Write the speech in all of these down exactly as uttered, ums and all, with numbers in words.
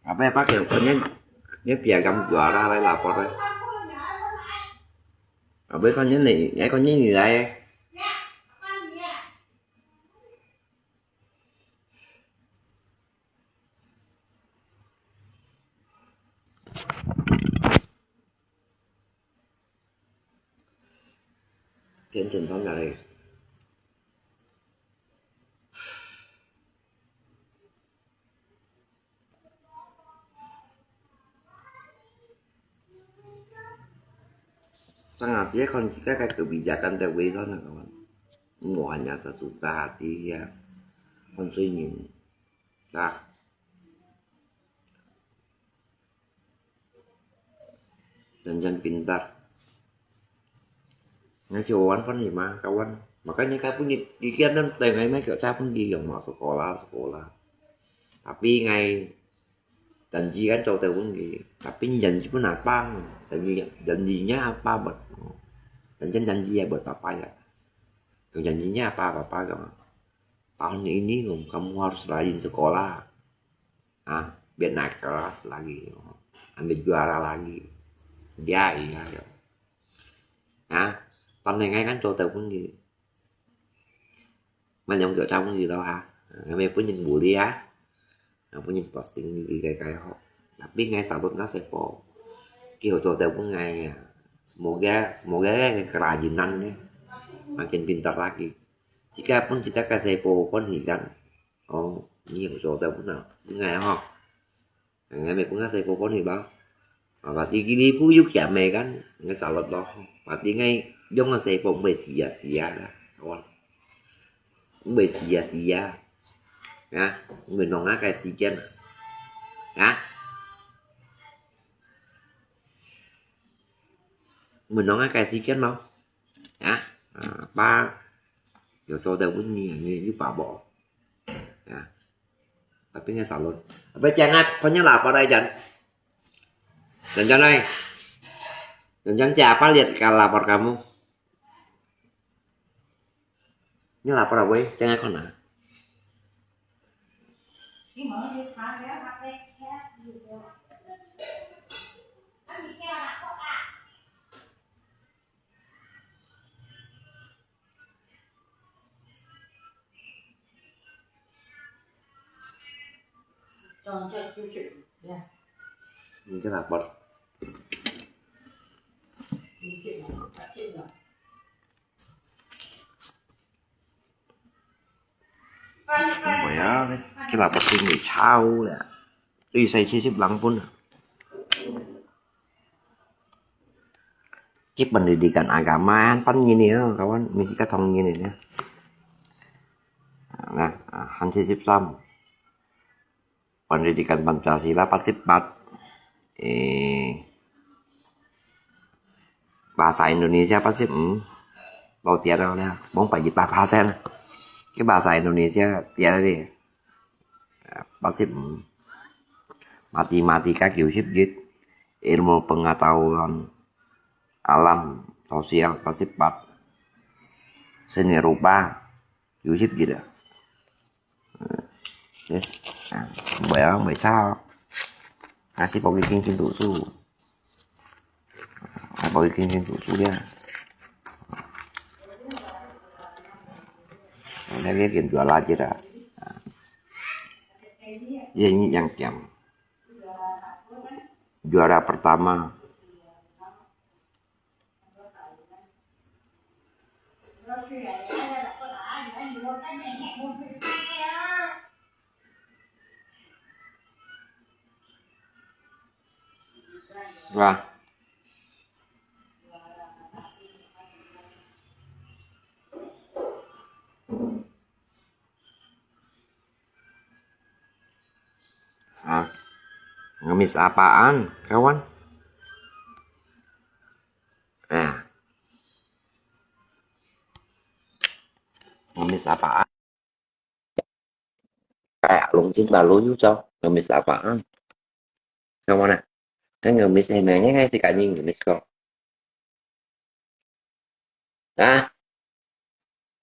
Apa apa ke kau ni, ni biar kamu juara lai lapor lai. Apa kau ni ni, ya kau ni ni lai. Tianjin到哪里？Tengah dia kan kita ke kebijakan dari sana, kawan. Mau hanya sesuka hati ya. Kan sunyi. Nah. Janjan pintar. Ngai si wan pan ni ma, kawan. Makanya kau pun di, di kian dan tengah mai kau pun di yang mau sekolah, sekolah. Tapi ngai janji kan jauh tahun ni. Tapi janji pun apa? Janji, janjinya apa buat? Jangan janji ya buat apa ya? Janjinya apa, apa, apa kamu? Tahun ini kamu harus rajin sekolah. Ah, biar naik kelas lagi. Ambil juara lagi. Dia iya ya. Ah, tahun ngai kan jauh tahun ni. Mai lòng kiểu trong gì đâu hả? Ngai mai pun nhìn bù li á. Ngai pun nhìn posting gì cái cái ho. Tapi ngai salut ngai sepo. Kì hỗ trợ pun ngai ya. Semoga, semoga kerajinan ni makin pintar lagi. Jika pun jika ka sepo pun hikan. Oh, ni hỗ trợ pun na. Pun ngai ho. Ngai mai pun ngai sepo pun hiba. Apa tiki ni pun yuk ya mai kan. Ngai salut lo. Tapi ngai yong ngai sepo mai sia-sia lah. Kawan. Mai sia-sia. Ya, mai nong ngai cái sia kan. Ya. Mai nong ngai cái sia kan lo. Ya. Apa? Yo cho tao pun ni, ni, ni pa bo. Ya. Tapi ngai salut. Apa jangan, kau nyala apa dah Jan? Jan Jan ai. Jan Jan siapa lihat kalau lapor kamu? Ni lapor apa? Jangan kau nak. Ni cái lapor. Không phải á, cái lapor thì người sao lẹ. Tùy sai chi sip lăng pun. Cái pendidikan agama, pan gini ya, kawan, mesti kata gini ya. Nah, han chi sip sam. Pendidikan Pancasila, empat puluh empat. Eh, bahasa Indonesia, empat puluh empat. Tao tiada lah, mong pai kita bahasa lah. Cái bahasa Indonesia tiada deh. Empat puluh empat. Matematika,九十一. Ilmu pengetahuan alam sosial, empat puluh empat. Seni rupa,九十一 lah. Yes. Không phải không phải sao. Ngai sipo kì kinh kinh tủ su. Ngai sipo kì kinh kinh tủ su dia. Ngai biết kiểm juara chứ dah. Dia ni yang kiam. Juara pertama. Wah. Ah, ngemis apaan, kawan? Ah. Ngemis apaan? Kayak lungkin balu juga, ngemis apaan? Kawan ah? Kan ngemis, emangnya ngai si kami ngemis kok. Ah,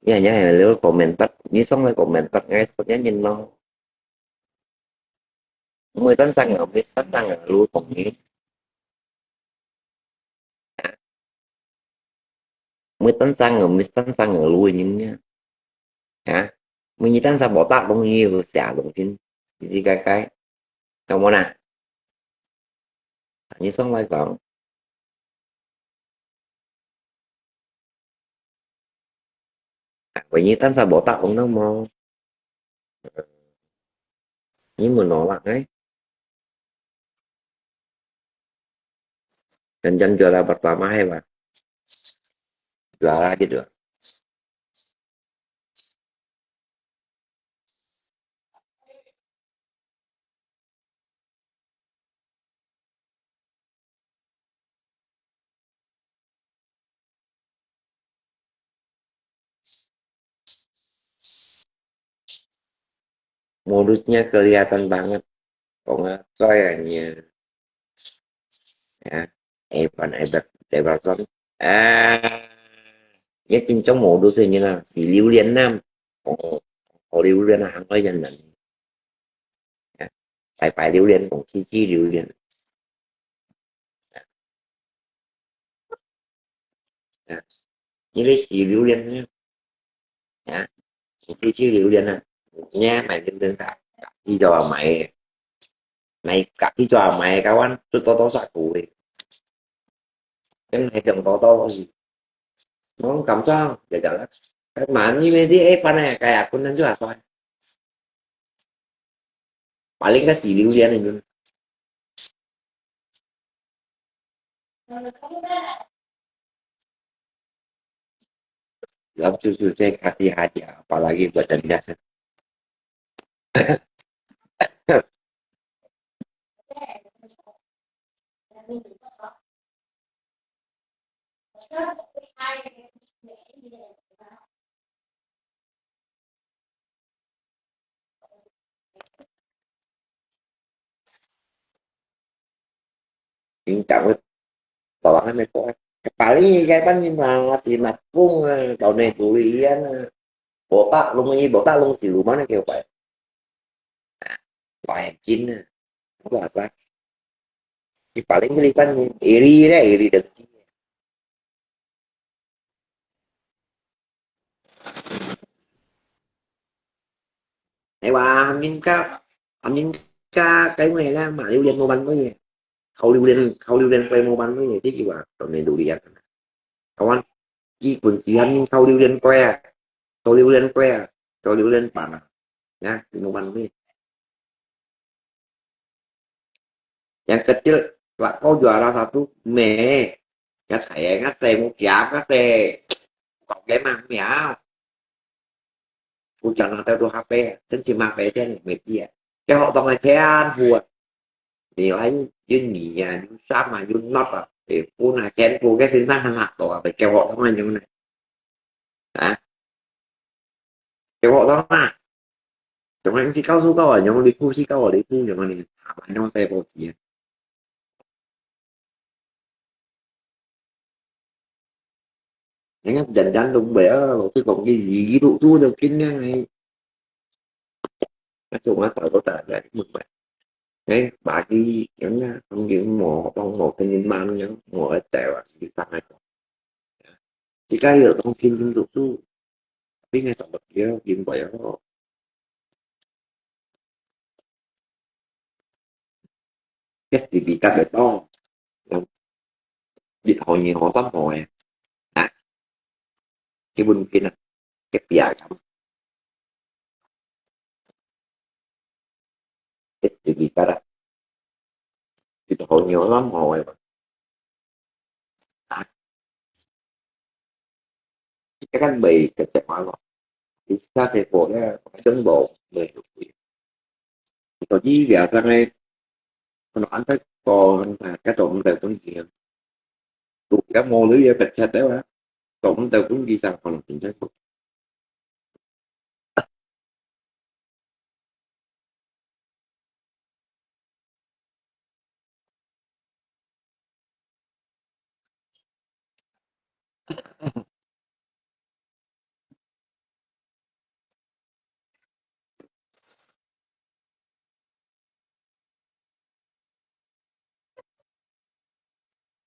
ya, ya, hello, komentar. Ni song lai komentar, ngai sepatnya nyen no. 每單生个，每單生个路同你，每單生个，每單生个路个人呀，啊，每一單生无打东西有写东西，你自家改，懂无啦？你上来讲，啊，每一单生无打东西无？你问我啦，哎？ Jangan juara pertama hebat. Juara gitu. Modusnya kelihatan banget. Kok ngah coy anya. Ya, Evan Ebert Everton. Ah, ya, 真正無都係你啦，係榴槤啦。哦，哦，榴槤啊，行開人人。Ya, 擺擺榴槤，講幾支榴槤。Ya, 你係榴槤呢？ 啊，你去榴槤啊，你買榴槤啊，隔壁就話買，買隔壁就話買，kawan，就多多少少个，跟那種多多，我感覺就讲了，蛮因为这一般呢，该啊，困难就还算，paling kasi榴槤呢。 Love susu saya hati-hati, apalagi buat dendam. Chính trọng, tỏ lòng mày có cái pali cái bánh nhưng mà thì mặt cũng tàu này tụi yên, bộ tắc luôn, như bộ tắc luôn thì lũ máu nó kêu vậy. Gọi hàng chín nè, không là sao? Cái pali cái đi bánh iri đấy, iri đừng. Hay là Amin ka, Amin ka cái này là mà Liu Liên mua bánh có gì? Khâu Liu Liên, khâu Liu Liên quay mua bánh có gì? Chứ gì mà tụi này đủ đi ăn. Kawan, chỉ cần chỉ Amin khâu Liu Liên quay, khâu Liu Liên quay, khâu Liu Liên bán à. Nha, mua bánh có gì? Yang kecil, lah kau juara satu, meh. Ngat hai, ngat se, mau kiap, ngat se. Kau kemah, miau. Ku jangan tahu tu H P, kan si mah P C ni, media. Kau hok tong ai kian buat. Nilai yun ni ya, yun sama, yun not ah. Eh, pun ah, kian ku ke sin tan hak to, apa kau hok tong ai yun ni. Hah? Kau hok tong ai. Chúng em chỉ cao su cao à, nhóm đi khu chỉ cao à, đi khu nhóm này, hả, bạn nhóm xe bao tiền. Anh em dần dần đúng vậy á,老師講嘅語都都就變樣呢。啊，做乜大都大嘅，明白？誒，把啲人啊，咁樣磨，當磨跟人慢樣，磨一大啊，你翻嚟講。 自家有當天天讀書，邊个十六歲見過有？一時比較會多，一學二學三學个，啊，基本篇啊，一比啊咁。 一時比較啦，一學二學三學个嘛。啊，一間未个食飯咯，你自家食過咧，買張無，未有貴。所以這樣个，可能安排講，啊，該種毋使分錢。 Tụi các mô lưới dây bật chặt đấy mà. Tổng đầu cũng đi sang phòng chính sách.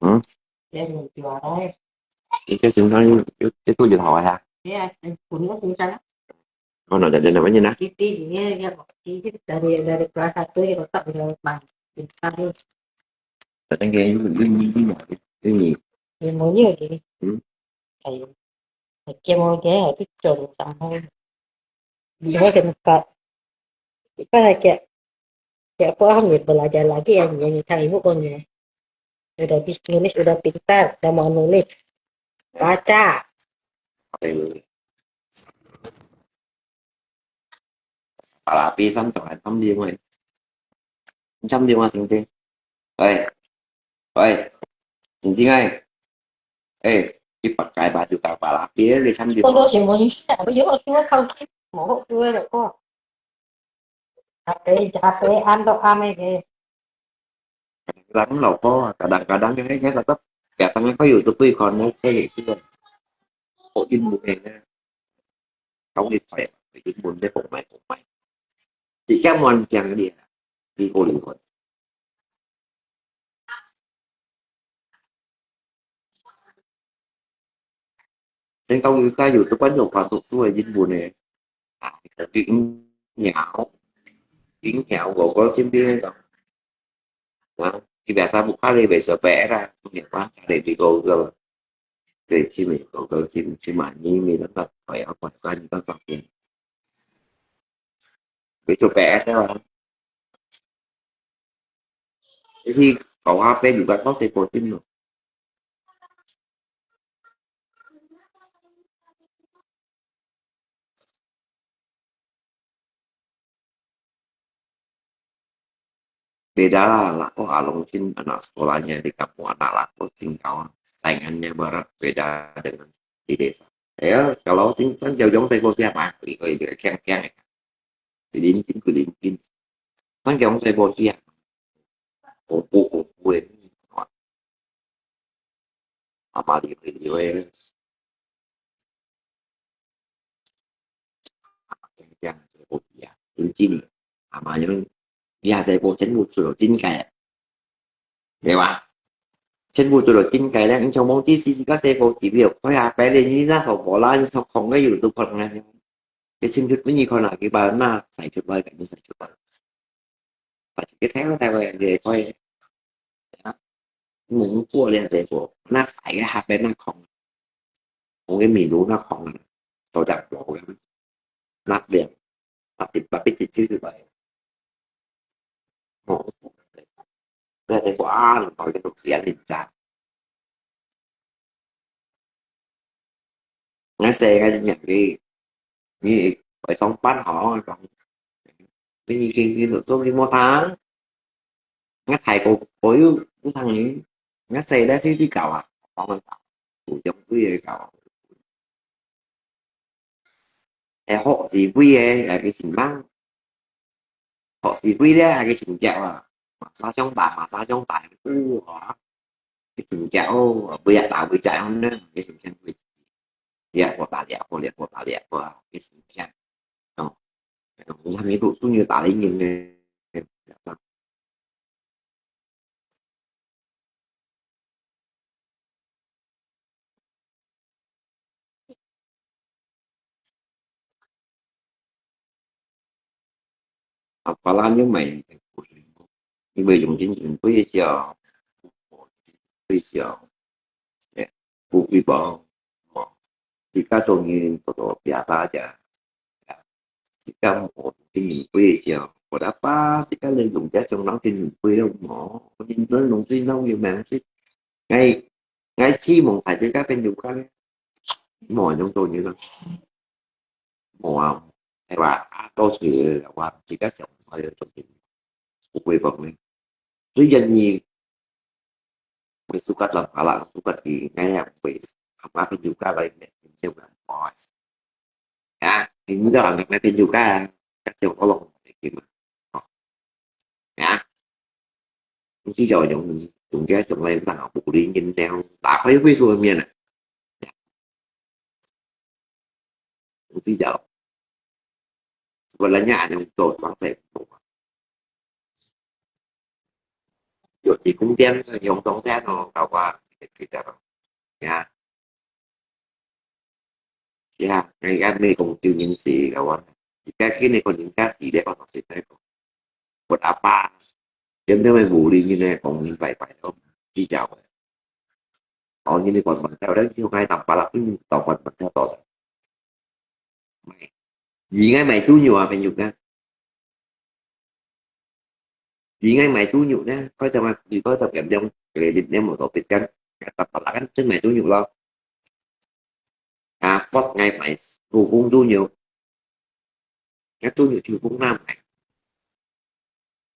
Hmm? Ini ke singkang itu, itu je tahu ya. Iya, punya singkang. Oh, no, jadi namanya nah. Kita ini ya, kita dari dari kelas satu ya tetap udah main. Kita nih. Datang ke ini ini ini ini. Ilmunya gini. Hmm? Ayo. Oke, mau dia itu jauh sama. Dia kan tak. Ipa kaya, kaya apa, kamu belajar lagi ya, yang kita ibu punya. Udah bisa nulis, udah pintar, udah mau nulis. Baca. Palapi san tong ai tam liu ai. Tam liu ai sing sing. Oi. Oi. Sing sing ai. Eh, ipa kai ba ju ka palapi ai tam liu. Con có gì muốn, có gì hỗ trợ không? Một hỗ trợ được cô. Cà phê, cà phê ăn đâu ăn ấy kì. Kadang-kadang lô ko, kadang-kadang cái cái tetap. Kaya tangan ko YouTube ko ikon mo ko ikon. Ko in mo eh. Kau ni phải in mo ni kung mai kung mai. Di kaya mo ang kiyang dia. Di ko ikon. Sing kau kita YouTube kan yung patok tu aja mo ni. Ah, kita di in nhau. In nhau ko ko sing di ko. Nah, biasa buka le besok pera. Ni pa cari di Google. Di sini Google sini cuma ini tetap kayak apa kan tetap. Besok pera lah. Jadi kau apa juga kau tepo sini. Beda lah, lah, oh, along sin anak sekolahnya di kampung, anak lako sing kawan, saingannya berat, beda dengan di desa. Ya, kalau sing sang jauh-jauh saya kau siapa, ikut ikut kiang kiang. 認真就認真。咱講細部戲啊，恐怖恐怖个，阿媽離開離開，講細部戲啊，認真，阿媽因為你下細部全部做到真个。 對吧？全部做到真个咧，你像蒙迪斯斯个細个指標，哎呀，白领你那手无啦，你手空个有都可能啊。佢先出分你看啊，佢把那晒出来，肯定晒出来。把这个太阳晒过来，你也可以。啊，蒙过了这个，那晒个下边那空，我个米炉那空啊，都在block个，那边，啊，特别是这个。 哦，該个哇，你搞个都變人家。𠊎細个時節，你，你會上班吼，講，你，你，你，你做，做你無聽。𠊎大个，我又毋聽你。𠊎細个時節搞啊，講个搞，有種對个搞。 會學是會个，也係真忙。學是會咧，也係真遽啊。馬上上班，馬上上班，哇，佢真遽哦，每日打每日樣呢，佢真遽會。這個打這個，這個打這個啊，佢真遽。哦，佢還沒讀書就打零零呢。 啊，巴拉牛買，因為用真真貴少，貴少，誒，不貴吧？哦，自家做人做到比較大家，自家無真貴少，我的爸自家來用家上人真貴了嘛，我認真用水，用油，買水，哎， 𠊎希望大家朋友間，無用做人啊。無啊，係吧？啊，到時我自家想，我要做人，不會講呢。雖然你會suka dalam kepala，suka di，𠊎也會，apa朋友間來，就講，啊，你知道，那邊有个，那些我弄的嘛，哦，啊，你知道用，用这种来让我不灵，然后打开会说面了，你知道，我人家用做装饰，有提供店，用中间哦，搞啊，你知道，啊。 呀，人家没讲究人事个话，人家今日个人家体力个东西在讲，我阿爸，真正个无理人呢，讲明白白咯，计较个。哦，你个管管教，但是我讲打巴拉，嗯，到管管教到的。你应该买猪肉啊，朋友啊。 你应该买猪肉呢，佢就买，佢就点点，佢点点冇特别กัน，แต่ปลากันซึ่ง买猪肉咯。啊，พวกไง买土蜂猪肉，那猪肉就不那买，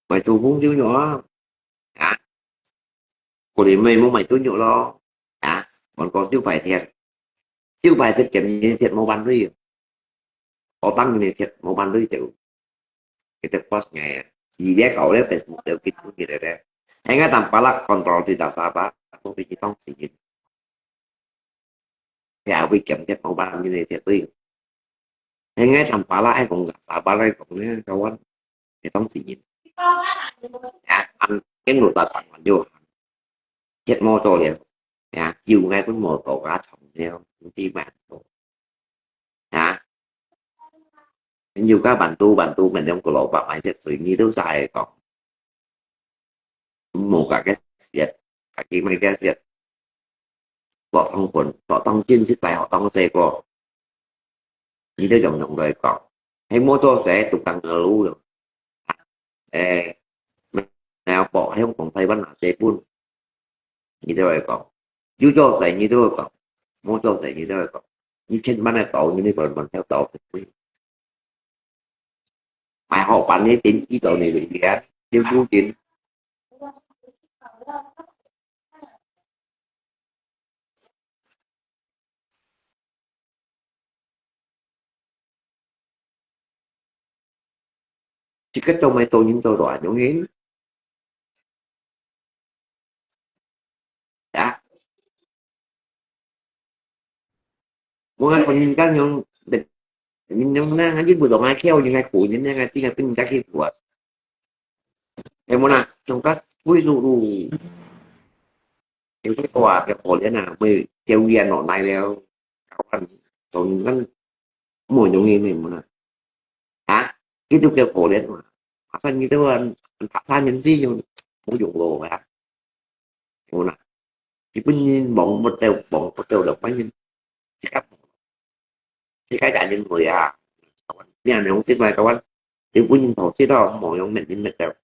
买土蜂猪肉啊，啊，我哋咪冇买猪肉咯，啊，我讲就白天，就白天见面天冇办法。 我当年切冇办法就，佢就 post 𠊎啊。而家搞咧Facebook就結婚嘅咧，應該當巴拉 control 住大沙巴，都俾佢當事人。佢也會減切冇辦法嘅切對。應該當巴拉愛講大沙巴來講咧，kawan，佢當事人。啊，ang 跟老大台灣就 chết 無做了，啊，救𠊎分無做啊，慘了，毋知辦法。啊，有个辦法，辦法，明天个老闆買隻水，你都晒講，無个个食，家己買个食，落湯盆，落湯金，食大學當細个。 你都用用來講，係無做事，獨當个路咯。誒，你要講，係用講台灣話這本，你都會講。有做事，你都會講；無做事，你都會講。你千萬个道，你都講問條道。買好辦个電器到你裡面，就不緊。自家做麼个做人做到恁樣形？啊？我講人家樣，人樣呢，人不懂啊，叫人家苦，人家个，這个分人家欺負啊。有無啦？像个貴族路，有个話叫可憐啊，會叫人落來了，搞到做人家無容易，有無啦？啊，佢都叫可憐嘛。爬山佢都話，爬山人先有，無用咯啊。有啦，日本人望不到，望不到了，反正自家，自家人認為啊，你還用食來个話，日本人頭先都無用面子滅掉。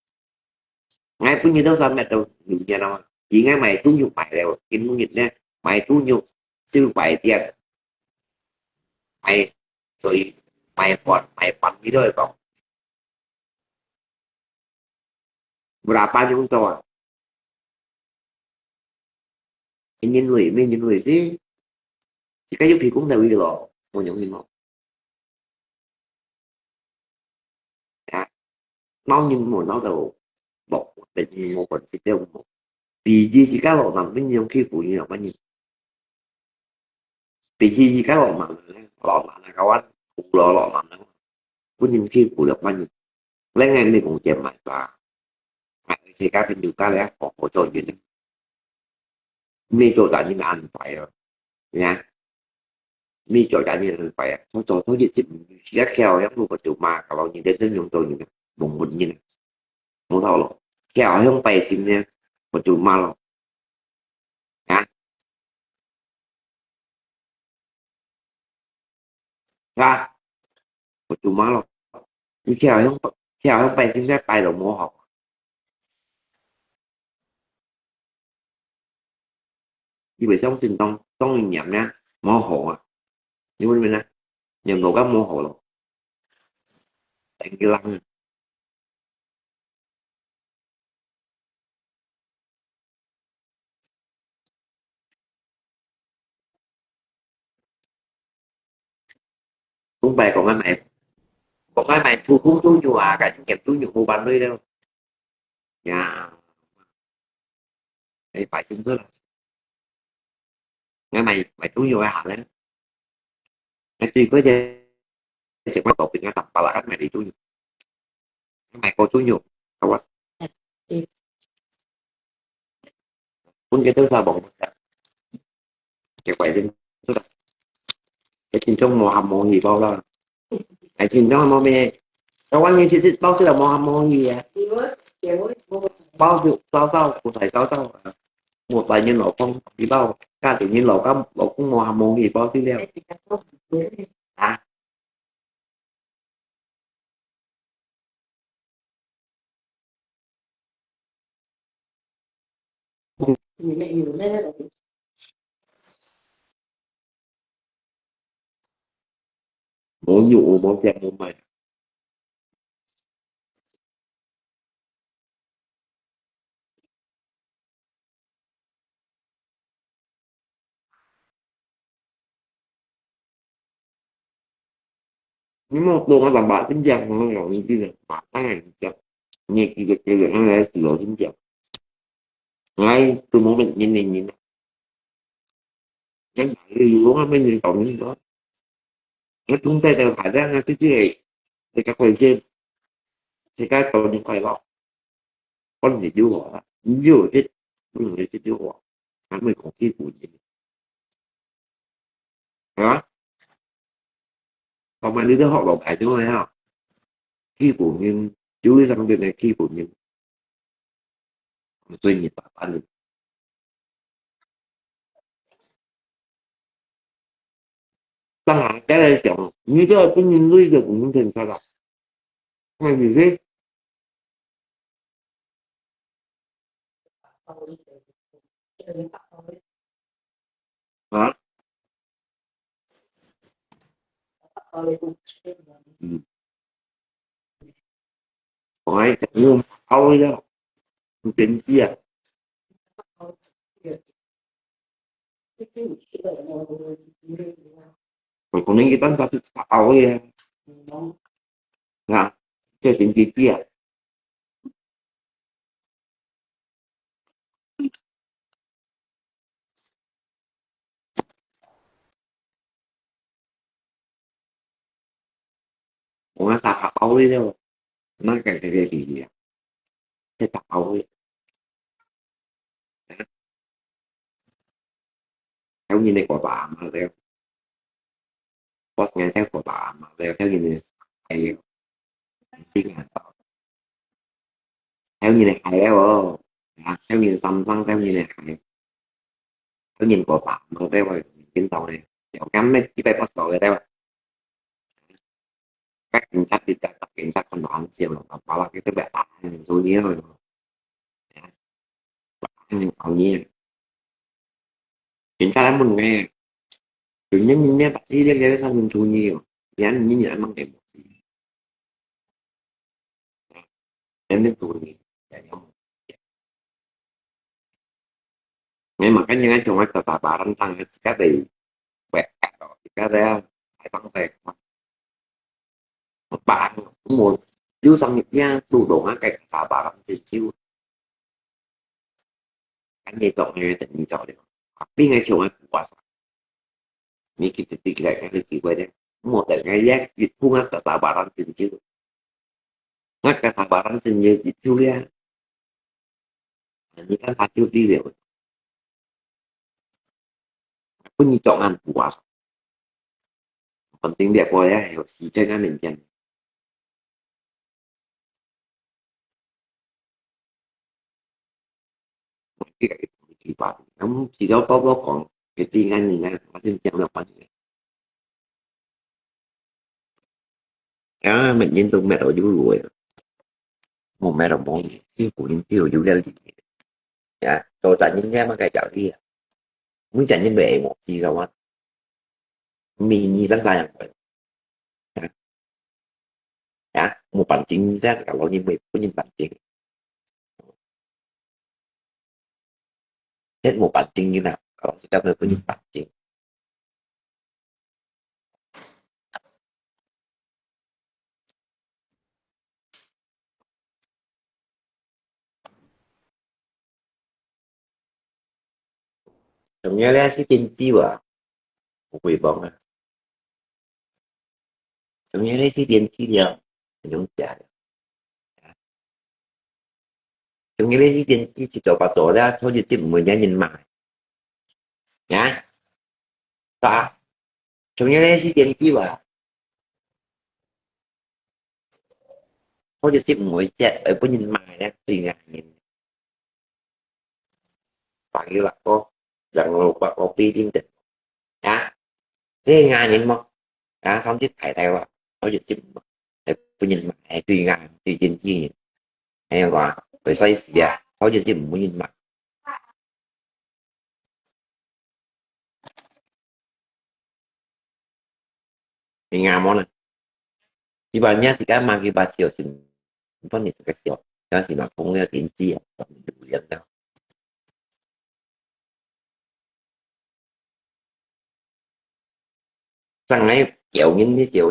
𠊎本人都想滅掉，有錢咯，而家賣豬肉賣了，今日呢，賣豬肉，燒賣店，賣水，賣飯，賣飯，你都會講。Berapa用到啊？人類，人類是，自家有皮工在位个咯，無用个咯。啊，鬧人無鬧到，無，別人無本事都無。比起自家老人，分人欺負，你老人。 比起自家老人呢，老人啊，kawan，古老老人呢，分人欺負了，分人。另外，你講錢買啥？買自家朋友家咧，好好做人。你做大人安排哦，你看，你做大人安排啊，做做做一些，自家巧，yang lu kau cuma，kalau你真正用做人，蒙蒙人，蒙到了，巧，yang百姓呢，我就骂了。 啊？啊？我做麼咯？你聽下，聽下百姓在拜都無好。你會相信當，當然念呢，無好啊。你問問呢？念到該無好咯。等佢人啊。 東北講个買，講个買普通豬肉啊，該種鹹豬肉無辦法了。呀，哎，擺清楚了。該買，買豬肉个行咧，該最貴个，一塊多餅啊，三百啦，買豬肉。 買過豬肉，好啊。分佢兜沙網，佢快點出來。佢真正無鹹無魚包啦。哎，真正無咩？台灣人其實包出來無鹹無魚啊。包就包到，不使包到啊。我帶人老公，你包，家庭人老公，老公無鹹無魚包去了。啊？ 無肉，無食，無賣。 你莫說我爸爸真正很有意思的，爸爸很讲，你这个这个，那个死了真讲，来都没人年龄人了，那哪里有我们年搞年搞，那中在的海上啊，这些，这个会些，这个搞年快乐。 分人就好啦，你就有这，不能有这就好，还没讲欺负人，係嘛？同埋你都學老大就係啊，欺負人，就會上邊來欺負人，所以你打翻了。 當然，該來講，你這个本人類个不能選擇啦。那你是啊？嗯。 哎，你用泡一下，你点击啊。我可能一般都是泡的呀。啊，這真幾句啊。我講啥好好个了，哪个个个个个啊？這大好个。啊？還有你个爸爸媽媽了。 Bos ngai theo của bà mà leo theo nhìn này hay, chính là tao theo nhìn này hay leo ồ, à, theo nhìn xăm xăm theo nhìn này hay, theo nhìn của bà mà leo rồi nhìn tao này, kiểu ngắm mấy cái bài post rồi leo, các cảnh sát thì chắc các cảnh sát còn đoán xem là bà là cái tức là bà số nhiều rồi, bà số nhiều. Chính xác lắm mình nghe. Tự nhiên mình nghe bác sĩ đi ra sao mình thu nhiều. Thì anh nhìn anh mang cái một gì. Em nên thu nhiều. Nghe mà cái những cái trong cái tờ tà bà đang tăng cái các bị quẹt đó thì các đấy phải tăng về. Một bạn một, chứ xong những cái tụ đồ cái cái tà bà đang chịu chịu. Anh ấy tổng nghe tỉnh đi rồi đấy. Biết ngay chiều ngày của sao. Nghĩ cái cái cái cái cái cái đấy. Một tỉnh ngay yak dịch phun á, cả tà bà đang tỉnh chứ. Ngay cả tà bà đang tỉnh như dịch phun á. Anh ấy đang phát phiếu đi rồi. Có như chọn ăn của sao. Còn tiếng Việt của ấy, hiểu gì chơi ngay mình chèn. Cái cái cái bạn, nó chỉ đó có có còn cái tin anh nhìn ngay, nó xin chèn được bạn. À, mình nhìn tụi mẹ ở dưới rồi. Một mẹ đồng bọn, cái phụ huynh thiếu dữ lắm. Dạ, tôi tại những cái mà cái chảo đi. Muốn chạy những bệ một chi đâu á. Mình như lắm tay. Dạ. Dạ, một bản chính ra cả lo như mười, có những bản chính. Hết một bản chính như nào, cả lo sẽ có những bản chính. Trong nhà lẽ sĩ tiên tri à? Không quỷ bóng à? Trong nhà lẽ sĩ tiên tri đi à? Không chả. Trong nhà lẽ sĩ tiên tri chỉ cho bà tổ ra, thôi chứ tìm người nhà nhìn mà. Nhá. Ta. Trong nhà lẽ sĩ tiên tri à? Thôi chứ tìm người chết, ở bên nhìn mà nhá, tùy ngại nhìn. Bạn yêu là có, rằng là có, có pi tin tức. Nhá. Thế ngại nhìn mà. Nhá, xong chứ phải thay là. Thôi chứ tìm. Ở bên nhìn mà, tùy ngại, tùy tiên tri nhìn. Hay là có, phải xoay xì à. Thôi chứ tìm người nhìn mà. Mình ngà món này. Khi bà nhá thì cái mà khi bà chiều thì vẫn thì cái chiều. Cái gì mà không nghe tiếng chi à, còn đủ điện đâu. Sang ngày kéo những cái kéo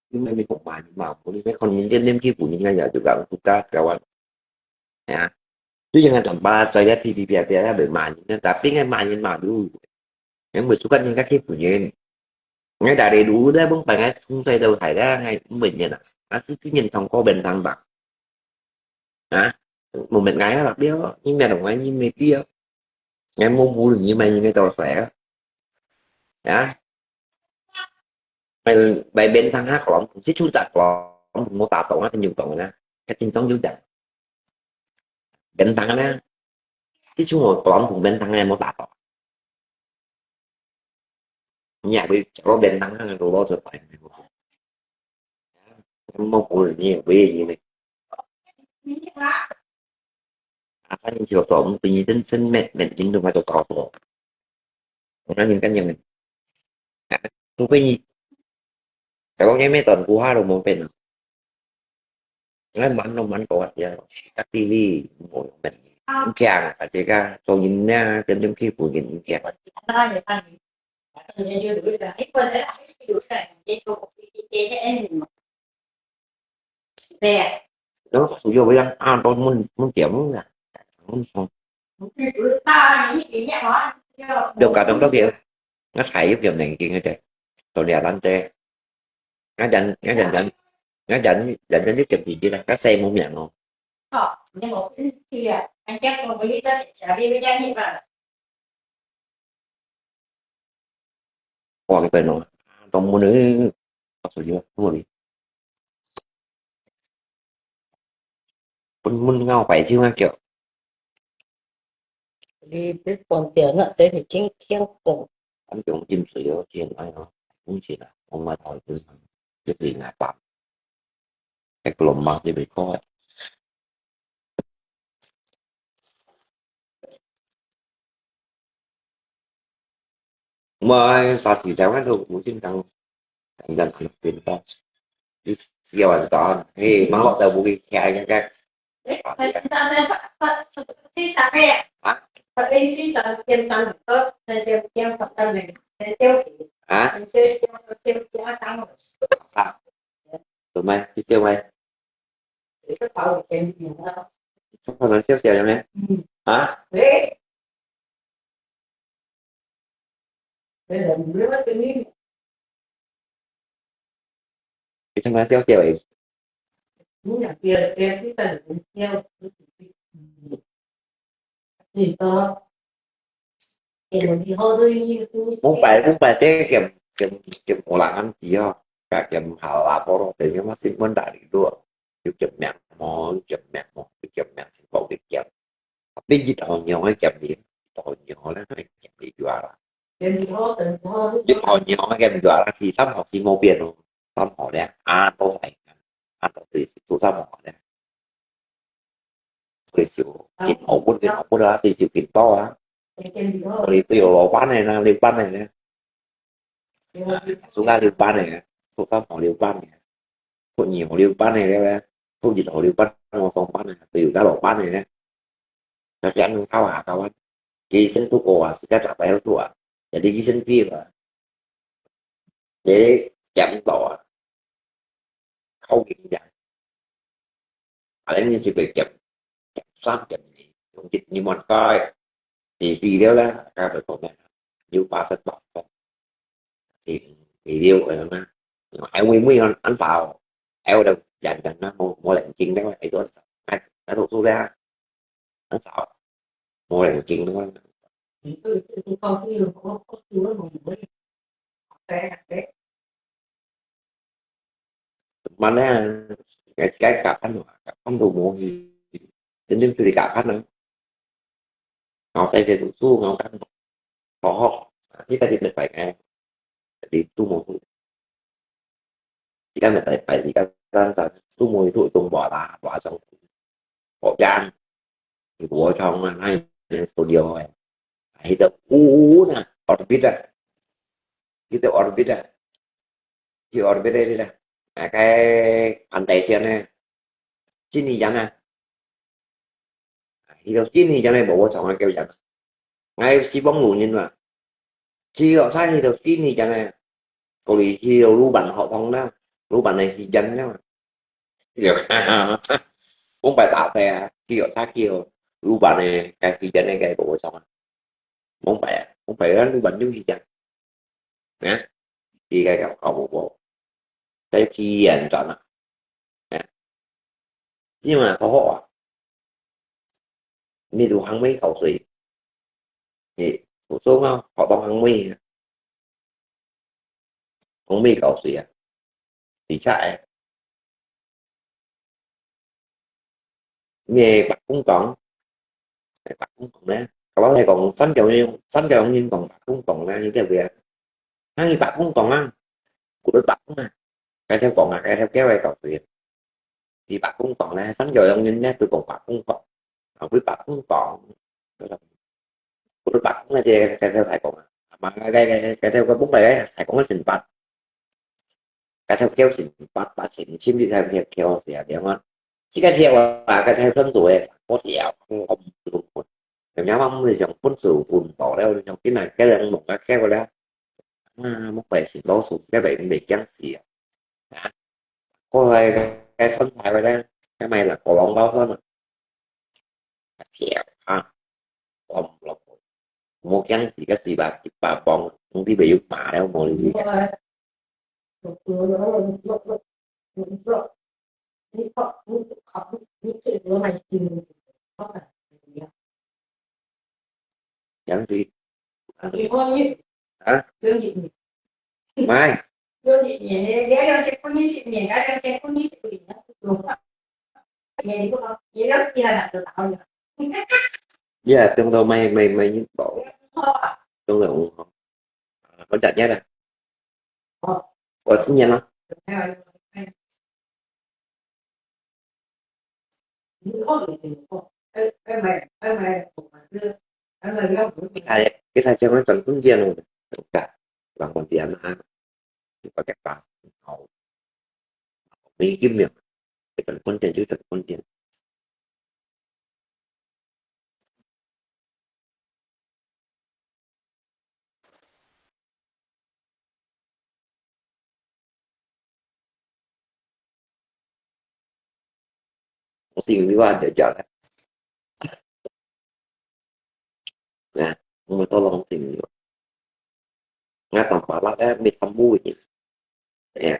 những cái mình cũng mà mà cũng cái con những cái đêm kia của những ngày giờ chụp gắng chụp cá kéo ăn. Nè. Tuy nhiên là tầm ba trời ra thì thì bịa bịa ra bởi mà những cái tạp tiếng cái mà những mà đủ. Những buổi xúc cắt những cái khi của những ngay đã đầy đủ đấy, không phải ngay không say đâu thải ra ngay cũng bệnh nhân à. Nó cứ tự nhiên thông qua bệnh thăng bằng. Hả? Một mệt ngay là biết, nhưng mà đồng ngay nhưng mà biết. Ngay mua bù được như mày như cái tàu khỏe. Hả? Mày, mày bệnh thăng hắc lắm, cũng chứ chú tạc lắm, cũng mua tạp tổng á, thì nhiều tổng nè. Cái tin tổng dữ dằn. Bệnh thăng nè. Chứ chú ngồi lắm, cũng bệnh thăng nè, mua tạp tổng. Nhà bị cháu bệnh thăng nè, đồ đó thật phải. Mua của nhiều vì như này. À, anh chiều tổng, tự nhiên chân chân mệt, mệt chính được mà tôi có tổ. Nó nhìn cái nhiều này. Tôi cái gì? Cháu có cái mấy tuần của hai đồng một bên. Ngay mắn nó mắn có hạt ya. Cắt đi đi, ngồi bên. Không chàng, à, cái cái, tôi nhìn nha, chân chân khi của nhìn chàng. Nó như thế này. Nó như thế này. Nó như thế này. 對啊。然後主要為了啊，都問問點問啊，問問。就搞成到底，我才有點能力个，到底啊，咱这，我人我人人我人人人就点皮皮啦，我生无命哦。哦，你无运气啊，人家讲我一个小弟人家你吧。 哇，你看哦，都问了，我说你问你，问问我白痴啊叫。你别关掉，那等你今天讲。俺讲饮水哦，真爱哦，讲起来，我买头一顿，就是拿吧，那个龙妈这边过来。 Mai sa thì đéo ăn được, cũng xin thằng thằng dần thì phiền ta. Đi siêu ăn ta, hey, mang lọt tao bố cái khe cái cái. Hả? Hả? Sao? Tụi mày, đi siêu mày. Sao mà siêu siêu vậy mày? Hả? Ê, thằng này siêu siêu ấy. Không phải, không phải thế, kiểm, kiểm, kiểm ổ làng ăn gì hả? Cả kiểm hảo là có thể nó mắc xin mơn đại lý đua. Yêu kiểm mạng mò, yêu kiểm mạng mò, yêu kiểm mạng xin bảo cái kiểm. Tapi dịch họ nhiều hay kiểm gì? Họ nhiều lắm, hay kiểm gì dua là. Dịch họ nhiều hay kiểm dua là thì tâm họ xin mô biên rồi. Tâm họ đấy, à, tôi phải, à, tôi thì tôi tâm họ đấy. Tôi chịu, kinh họ bút, kinh họ bút đó, tôi chịu kinh to á. Tôi, tôi có lỗ ban này nè, lỗ ban này nè. Xuống ra lỗ ban này nè. Tôi tâm họ lỗ ban này nè. Tôi nhiều lỗ ban này nè. Tôi dịch họ lỗ ban, họ song ban này, tôi có lỗ ban này nè. Nó sẽ ăn thao hả, thao ăn. Ký sinh thuốc à, sẽ chắc là phải thuốc à. Jadi ký sinh phí mà. Để chậm tổ à. Khâu kiểm tra. À, đến như chị phải chậm, chậm sớm, chậm nhẹ. Cũng dịch như món coi. Thì gì đó là, các bạn comment. Như ba set, ba set. Thì, thì điều ở đó. Ai mới, mới ăn, ăn pháo. Ai đâu, dành, dành nó, mua, mua lệnh kinh đó, ai đó, ai, ai thuộc số ra. Ăn pháo. Mua lệnh kinh đó. Mà nè, cái, cái cặp anh mà, cặp anh đồ mua thì, tính đến thì cặp anh nữa. Ngọc Tây thì tụi su, Ngọc Tây khó học. Thì ta thì mình phải nghe. Thì tu mua su. Thì cái mình phải, phải thì cái, cái, cái, tu mua su tùng bỏ ta, bỏ trong, bỏ chan. Thì của trong mà hay đến studio rồi. Thì tụi u, u nè, orbit à. Thì tụi orbit à. Thì orbit đây là. À, cái bàn tay xem nè. Chính là nè. Thì tụi chính là nè, bỏ trong cái kéo dần. Ngay xí bóng lù nhìn mà. Khi họ sai thì đầu tiên thì chẳng này, có lý khi đầu lũ bạn họ thông đó, lũ bạn này thì dân đó mà. Không phải tạo tè, khi họ sai khi đầu lũ bạn này cái thì dân này cái của sao mà. Không phải, không phải là lũ bạn như thì dân. Nè, thì cái họ bộ bộ. Cái khi dân chọn à. Nè. Nhưng mà có họ à. Nè, tụi hàng mấy khẩu sủi. Thì, tụi số nó, họ tông hàng mươi. Hàng mươi khẩu sủi à. Thì chạy. Nghe bác cũng tông. Bác cũng tông đấy. Kalau thầy còn sẵn cho, sẵn cho ông Ninh còn bác cũng tông đấy, như thế việc. Hăng yu bác cũng tòng lăng, kú đuôi bác cũng à. Cái theo còn à, cái theo kéo ai cọc tuyệt. Thì bác cũng tòng lăng, sẵn giờ ông nhìn nét tôi còn bác cũng tòng. Ông biết bác cũng tòng. Kú đuôi bác cũng là cái, cái theo thầy còn à. Mà cái, cái, cái, cái theo cái bút bài ấy, thầy cũng có xin bác. Cái theo kéo xin bác, bác xin chim đi theo, theo kéo xỉa đi ngon. Chỉ cái theo là cái theo thân tuổi, có xỉa, không, không, không. Nếu nhắm mắt mới dòng phun sự phun bỏ leo, dòng cái này, cái lưng một cái kéo leo. À, một bài xin đó xuống cái bài mình chăng xỉa. Hả? Có ai 該酸菜个咧，該賣啦，過兩包酸啊。條啊，我毋落去。無驚死个水吧，一百磅，總之袂有麻了，無理。驚死。啊？買。Ya, trong đó mày, mày, mày nhớ bảo. Trong đó ủng hộ. Con chặt nhất à? Có xin nhắn không? Cái thằng, cái thằng xem nó còn cũng riêng rồi. Cả lòng còn tiền mà. Thì có cái quà. Hậu. Mỹ kim miệng. Cái còn con tiền chứ, còn con tiền. Hông tin你話就就咧。Nè, hông có tolong hông tin你話。Ngã tòng pá lắc á, mì thăm bu gì. Nè.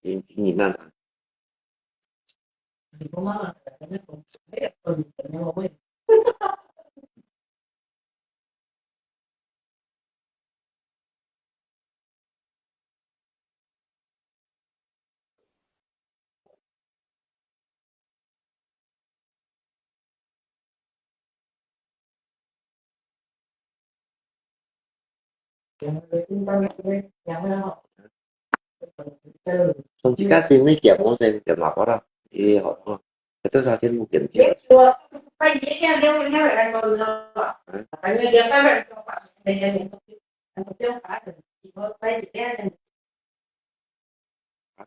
Ini, ini mana? Trong khi các phim mới kiểm, có xem kiểm nào có đâu. Thì họ, họ, cái tôi sao trên một kiểm tra.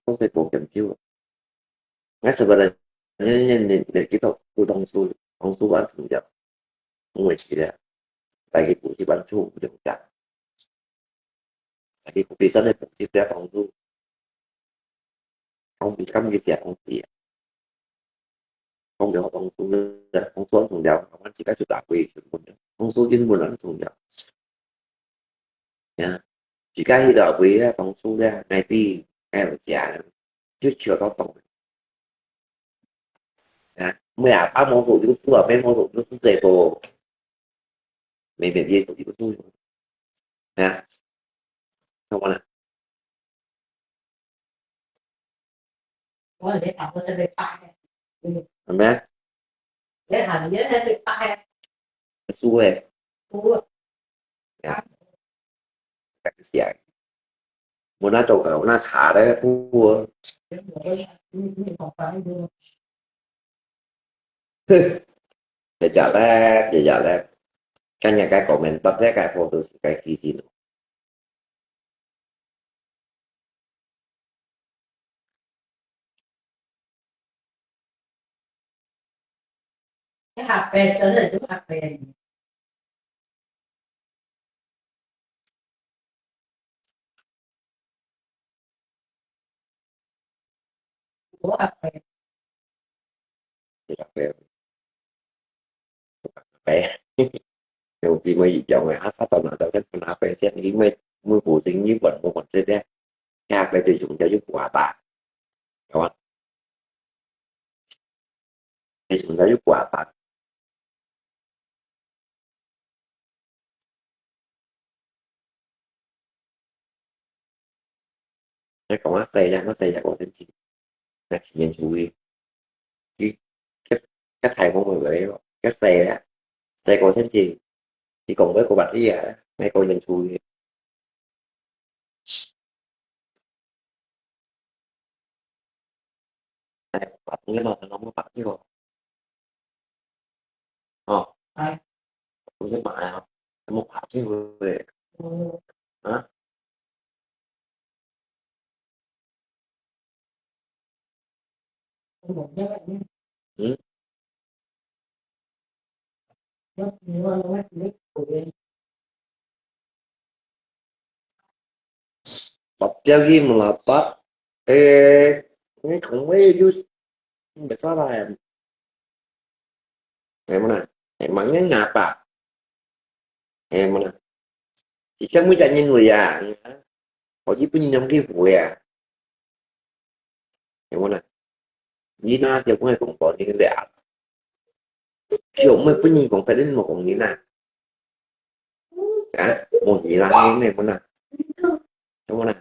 Không thể bộ kiểm tra. Ngay sau đó, nên, nên, nên, nên kỹ thuật của tổng số, tổng số bản thu nhập. Không phải chỉ là, tại cái của cái bản thu của chúng ta. Tại cái của cái sản phẩm của chúng ta tổng số. Không bị cấm cái việc không tiền. Không được tổng số, tổng số không được, không chỉ có chụp đạp quỷ, tổng số chính buôn là không được. Nha. Chỉ có khi đó quỷ á, tổng số ra, ngày ti, em là trả, chứ chưa có tổng. Nha. Mới à, bác mô tụ YouTube à, mấy mô tụ YouTube dễ bộ. Mấy, mấy, mấy tụ YouTube. Nha. Không có nè. Ủa, để học, để học, để học. Anda? Để học, để học, để học. Su eh. Su. Ya. Cái gì? Muốn nói đâu cả, nó thả đấy, bu. Để học, để học. Dễ dàng lắm, dễ dàng lắm. Cái nhà cái comment bắt thế cái photo cái gì nữa. Cái hạt bèn, cho nên chúng hạt bèn. Ủa, hạt bèn. Hạt bèn. Hạt bèn. Yung di mo yung nga asa to na daw sa na pa siya ni mo mo po sing ni buat mo kon sa dia. Kaya pa di yung dia yung kuwata. Kawan. Di yung dia yung kuwata. Nó講一世啊，乜世日過星期，係年初一。佢，佢，佢大個妹妹，佢細啊，細個星期，佢講佢個白啲啊，係過年初一。係，白啲嘛，佢講白啲喎。哦，係，我先買啊，有冇白啲喎？啊？嗯。Bab dia lima lapan. Eh, ini kamu eh, Yus. Biasa lah, em. Eh, mana? Eh, mana ngapa? Eh, mana? Jika mu jangan lu ya. Kau ji pun nyam ki fu ya. Eh, mana? Ni na siapa yang kong kau ni dia. Siapa yang pun nyam kong kau ni mau kong ni na. Ha? Mau ni na ni mana? Eh, mana?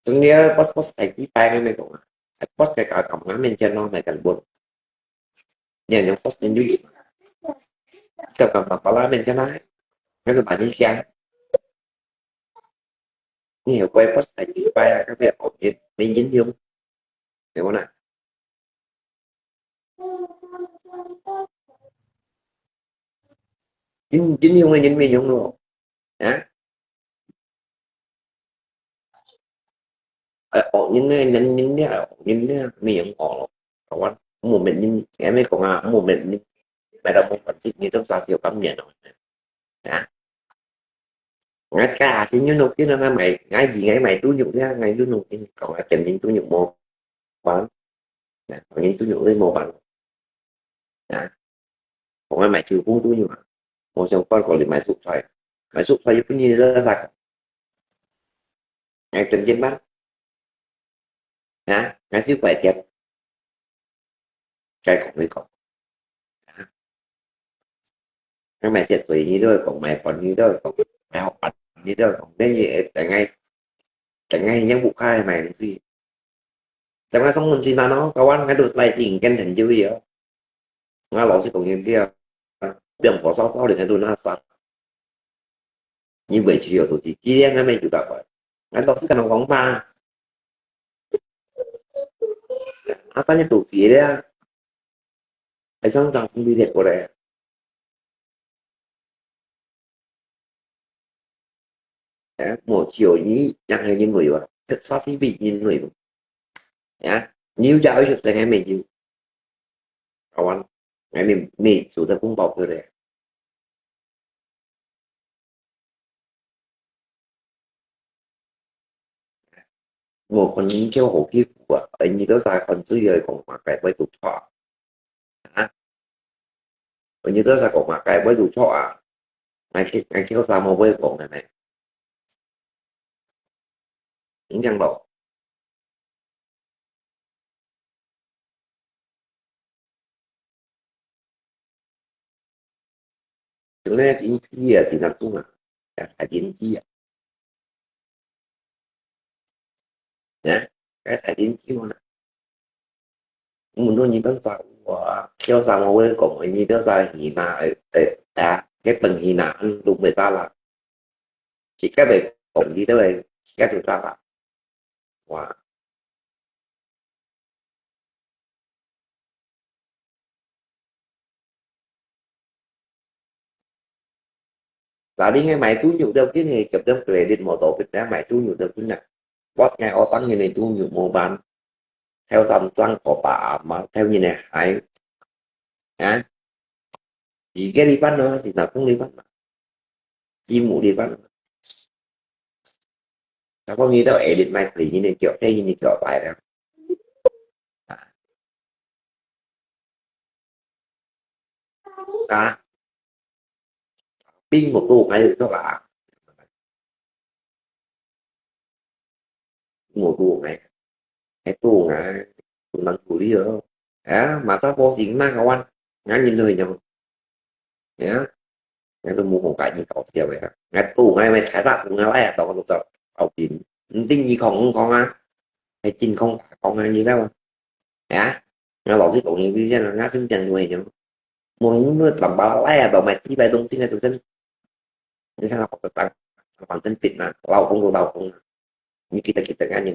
Tengah pas pas ai ti pai ni kong. Pas kai ka kam ngan men chen no mai kan bon. Niang niang pas ni ju. Kam kam pa la men chen na. Ngan se ba ni siang. Ni yo kuai pas ai ti pai ka pe ok. Men yin yung. Ni mana? Yin yin yung yin men yung lo. Ha? Ê, ôk nin nè, nin nin nè, ôk nin nè, mi yong ôk lô. Kawan, mu met nin, em mi kong a, mu met nin. Mai da mu phan sit, ni tông sa siu kam nyan ôk. Nè? Ngai ka a sin yun ôk kin, ngai mai, ngai ji ngai mai tu nyuk nè, ngai yun ôk kin, kong a tem nin tu nyuk mo. Ban. Nè, kong nin tu nyuk ơi mo ban. Nè? Kong a mai chiu kung tu nyuk a. Mo siang kwan kong li mai suk choi. Mai suk choi yu pun ni la sa. Ngai tem kin ban. Hả? Ngai siu kuai tiet. Ngai kong ni kong. Hả? Ngai mai siet sui ni doi kong, mai pon ni doi kong, mai hok pan ni doi kong. Nên ye, eh, tại ngai, tại ngai yang bu khai mai si. Tại ngai song mun si na no, kawan ngai tu lai sing ken ten jiu ye. Ngai lo si kong yin dia. Biang po sao pao de ngai tu na sa. Ni wei chi yo tu ti, ki liang ngai mai tu ka koi. Ngai tu si ka nong kong pa. Apa ni tu ti dia. Ai sang tang kong bi thiet ko le. Eh, mo chi yo ni, yang hai yin wei wa. Thiet sa ti bi yin wei. Ya, ni yu ja yu se ngai mai yu. Kawan, ngai mi, mi su de kung bao ke le. Mo kon yin kiu ho ki ku a, ai ni do sa kon zui yo kong ma kai bai tu chua. Ha? Ai ni do sa kong ma kai bai tu chua. Ngai ki, ngai kiu sa mo bai kong ne. Ni yang lo. Chúng ta chính trị là gì là cũng là cái chính trị à. Nhá, cái tài chính chứ mà. Mình nói như tấn tàu của theo sao mà với cộng với như tấn sao thì là à cái phần thì là anh đúng người ta là chỉ cái về cộng thì tới đây chỉ cái chúng ta là. Wow. Lah, ni ngai mai tu nyuk dau kin ngai kep dam credit mo to pit na mai tu nyuk dau kin na. Bos ngai o tang ni tu nyuk mo ban. Theo tam sang ko pa ama, theo ni ne hai. Ha? Chỉ cái đi bắt nó thì là cũng đi bắt mà. Chỉ mũ đi bắt. Sao có nghĩ đâu edit mai free như này kiểu thế như này kiểu bài đó. À. Pin một tô ngay được các bạn. Một tô ngay. Cái tô ngay. Tô nắng tô đi rồi. À, mà sao có gì mà các bạn. Ngã nhìn thôi nhầm. Nhá. Ngai tu mu hong kai ni kau siau ya. Ngai tu ngai mai thai sa ku ngai lai a tong tu tau. Au tin. Nting ni kong kong a. Hai tin kong kong ngai ni dau. Ya. Ngai lo ki kong ni bi jen ngai sim jen tu ngai. Mo ni mu tam ba lai a tong mai ti bai dong ting ngai tu sen. Ni sa ko tang. Pang sen pit na. Lau kong tu lau kong. Ni kita kita ngai ni.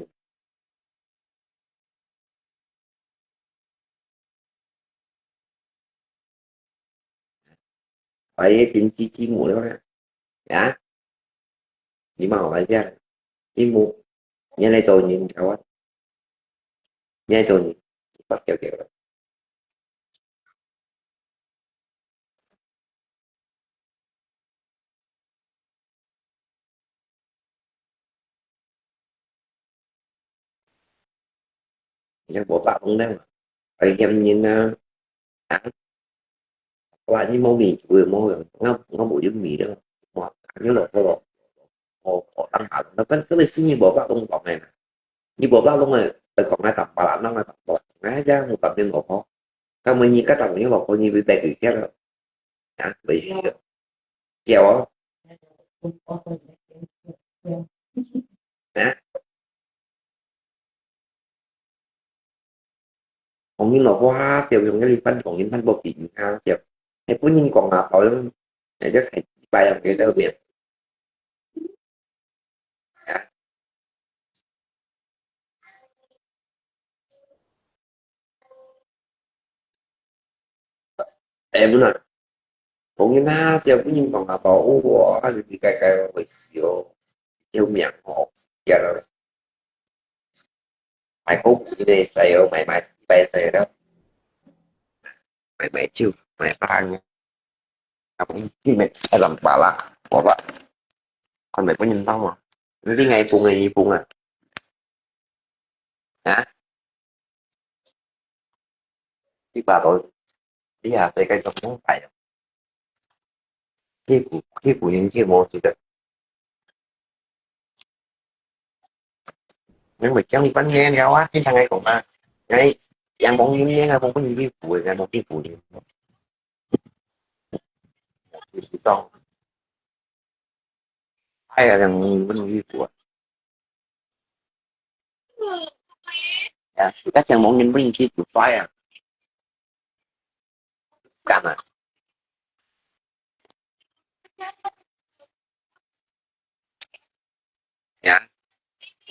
Phải chính trị chi mũ đó nè. Dạ. Đi mà hỏi xem. Đi mũ. Nhà này tôi nhìn cháu á. 你愛做你，你發表个。你看我爸弄的嘛，危險人啊，啊，我你無味就無用，我我無有味了，我你老婆咯，我我當下，那跟這位是你無法弄講的嘛。 你無法弄个，就講个淡薄啦，弄个淡薄啦，哎呀，有淡薄無好。該麼你个淡薄有無好，你會白佢忒了，啊，袂去了，對哦，啊，講你老婆啊，笑，用个你翻講你翻無幾句啊，笑，還不能講啊，好像，哎，這太奇怪了，給這個面。 哎，本來，講人啊，只要本人講啊，講，哇，你該該會死哦，救命哦，呀了，買股票个使哦，買買買使了，買買酒，买飯。 啊，你咪愛人把啦，我吧，看你本人到嘛，你另外一半个一半啊，啊，你把到，你啊，世界上好大哦，欺負欺負人欺負死个，你咪講你半年了啊，你聽𠊎講啊，𠊎也無人呢，𠊎無分你欺負，𠊎無欺負你。 哎呀，人問你衣服啊。呀，那想问你问你衣服帅啊？干嘛？呀，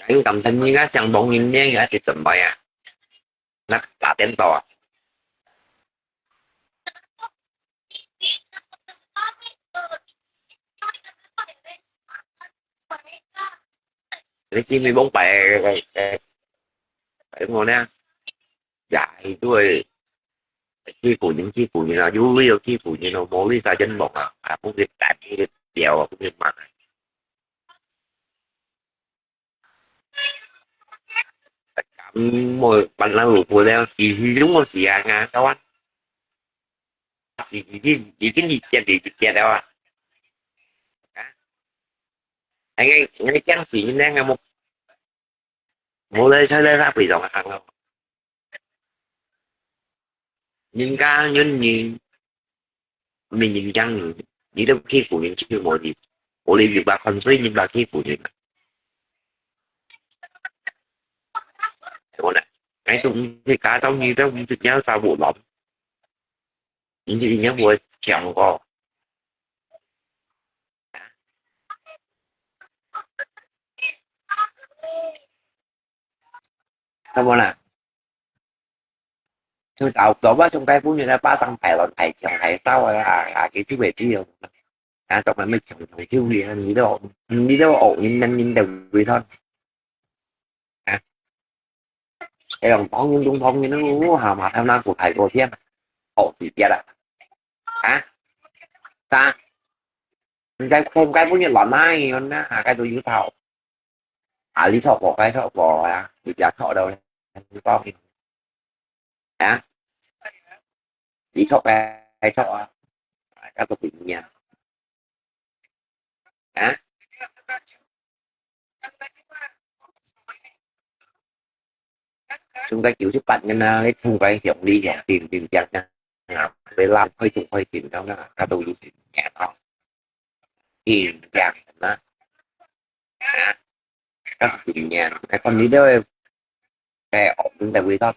你敢听你那想问你那个是怎么呀？ 那打電到啊。你知毋知往擺，誒，誒，誒，我呢，也係都會欺負人，欺負人啊，有理就欺負人咯，無理就冤枉啊，啊，分佢打，分佢掉啊，分佢罵啊。 嗯，無，本來有過了，死死都無死啊，啊，當然，死死已經已經一節一節了啊。啊，哎，哎，這樣死呢，無，無來才來那非常好咯。 人家人你，你人家人，你都欺負人欺負你，我哋入來看衰人家欺負人啊。我呢，哎，都毋係假到你都毋係要殺我了，你就應該我搶哦。 係無啦？就搞搞到中間分人家巴掌拍落，拍牆拍到啊，啊，佢就會知哦。啊，做麼个強強就會啊？你都你都惡人，人人都會痛。啊，哎呀，當人當當人，哦，下馬頭那個太過天，好幾遍了。啊，啥？你該該該分人亂來，那下該都有套。 啊，你錯過，該錯過啊，你家錯到，你講，啊？你錯該該錯啊，啊，該個點樣？啊？中國九十八年啊，你中國向你啊，定定定定啊，你爛開中開定定啊，該都有時間啊，定定啊。 啊，該十年，該看你兜个，該，哦，你兜味道，